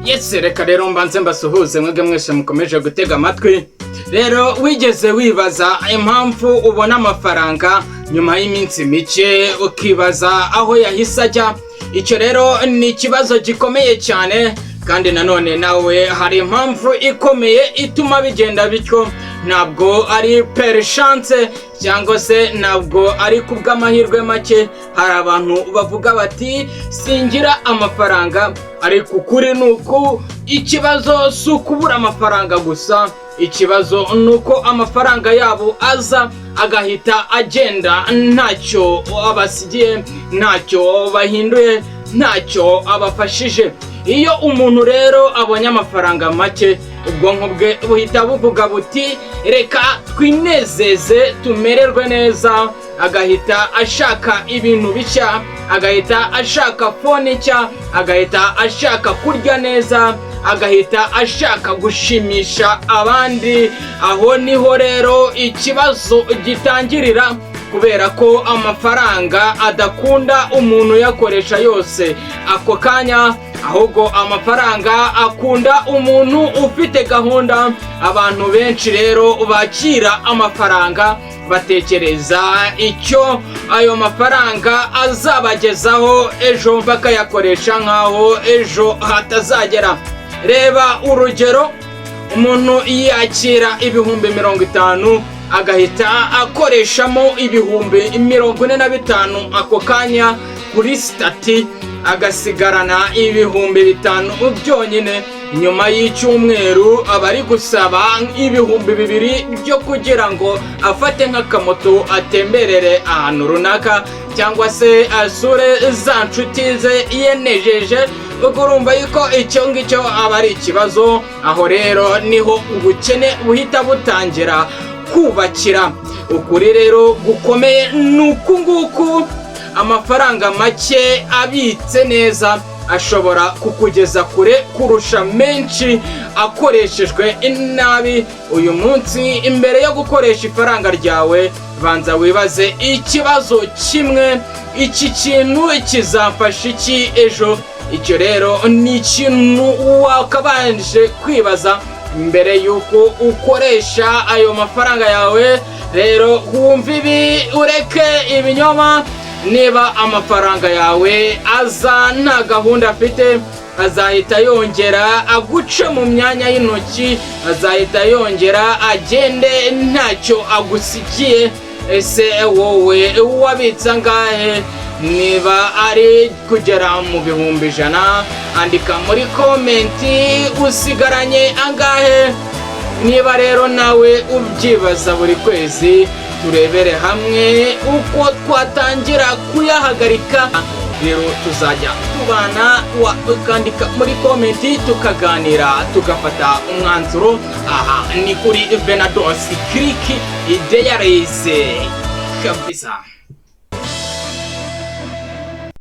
Yes, reka rero mbanze mbasuhuze mwebwe mwese mukomeje gutega amatwi. Rero wigeze wibaza impamvu ubona amafaranga nyuma y'iminsi mike ukibaza aho yahise ajya? Icyo rero ni ikibazo gikomeye cyane, kandi nanone nawe hari impamvu ikomeye ituma bigenda bityo. Ntabwo ari par chance cyangwa se ntabwo ari kubw'amahirwe make. Hari abantu bavuga bati: "Singira amafaranga", ariko ukuri ni uku: ikibazo si ukubura amafaranga gusa, ikibazo ni uko amafaranga yabo aza agahita agenda ntacyo abasigiye, ntacyo bahinduye, ntacyo abafashije. Iyo umuntu rero abonye amafaranga make, ubwonko bwe buhita buvuga buti: "Reka twinezeze, tumererwe neza." Agahita ashaka ibintu bishya, agahita ashaka phone nshya, agahita ashaka kurya neza, agahita ashaka gushimisha abandi. Aho niho rero ikibazo gitangirira, kubera ko amafaranga adakunda umuntu uyakoresha yose ako kanya, ahubwo amafaranga akunda umuntu ufite gahunda. Abantu benshi rero bakira amafaranga batekereza icyo ayo mafaranga azabagezaho ejo, bakayakoresha nk'aho ejo hatazagera. Reba urugero: umuntu yakira 50,000, agahita akoreshamo 45,000 ako kanya kuri status, agasigarana 5,000 byonyine. Nyuma y'icyumweru aba ari gusaba 2,000 byo kugira ngo afate nk'akamoto atemberere ahantu runaka, cyangwa se asure za nshuti ze yenejeje. Ubwo urumva yuko icyo ngicyo aba ari ikibazo. Aho rero niho ubukene buhita butangira kubakira. Ukuri rero gukomeye ni uku nguku: amafaranga make abitse neza ashobora kukugeza kure kurusha menshi akoreshejwe nabi. Uyu munsi, imbere yo gukoresha ifaranga ryawe, banza wibaze ikibazo kimwe: iki kintu kizamfasha iki ejo? Icyo rero ni ikintu wakabanje kwibaza mbere y'uko ukoresha ayo mafaranga yawe. Rero wumva ibi, ureke ibinyoma. Niba amafaranga yawe aza nta gahunda afite, azahita yongera aguce mu myanya y'intoki, azahita yongera agende ntacyo agusigiye. Ese wowe wabitse angahe? Niba ari kugera mu 100,000, andika muri comment: usigaranye angahe? Niba rero nawe ubyibaza buri kwezi, turebere hamwe uko twatangira kuyahagarika. Rero tuzajya tubana, ukandika muri comment, tukaganira, tugafata umwanzuro. Aha ni kuri Venados Kiriki Ideyareze kabisa.